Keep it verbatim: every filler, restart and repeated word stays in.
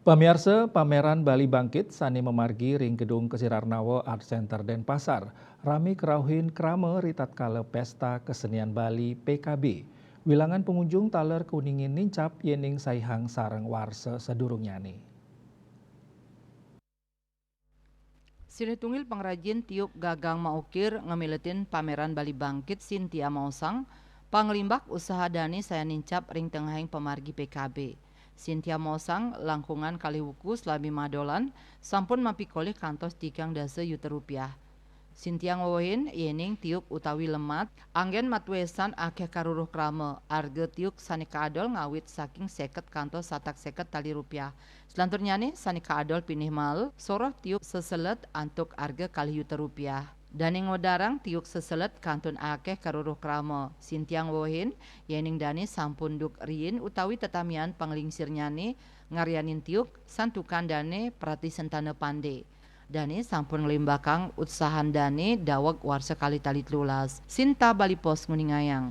Pamiarsa, pameran Bali Bangkit sane mamargi ring Gedung Kesirarnawa Art Center Denpasar rami kerauhin krama ritatkala Pesta Kesenian Bali P K B. Wilangan pengunjung taler kauningin nincap yening saihang sareng warsa sadurungnyane. Silih tunggil pangrajin tiuk gagang maukir ngamiletin pameran Bali Bangkit Sintia Maosang, panglimbak usaha dane sayan nincap ring tengahing pamargi P K B. Sintia Maosang langkungan kalih wuku salami madolan sampun mapikolih kantos tigang dasa yuta rupiah. Sintia ngwewehin yening tiuk utawi lemat anggen matwesan akeh karuruh krama, arga tiuk sane kaadol ngawit saking seket kantos satak seket tali rupiah. Selanturnyane sane kaadol pinih mal soroh tiuk seselet antuk arga kalih yuta rupiah. Dane ngwedarang tiuk seselet kantun akeh karuruh krama. Sintia ngwewehin yening dane sampun duk riin utawi tetamian panglingsirnyane ngaryanin tiuk santukan dane prati sentana pande. Dane sampun nglimbakang utsahan dane daweg warsa kalih tali telulas. Sinta Bali Post nguningayang.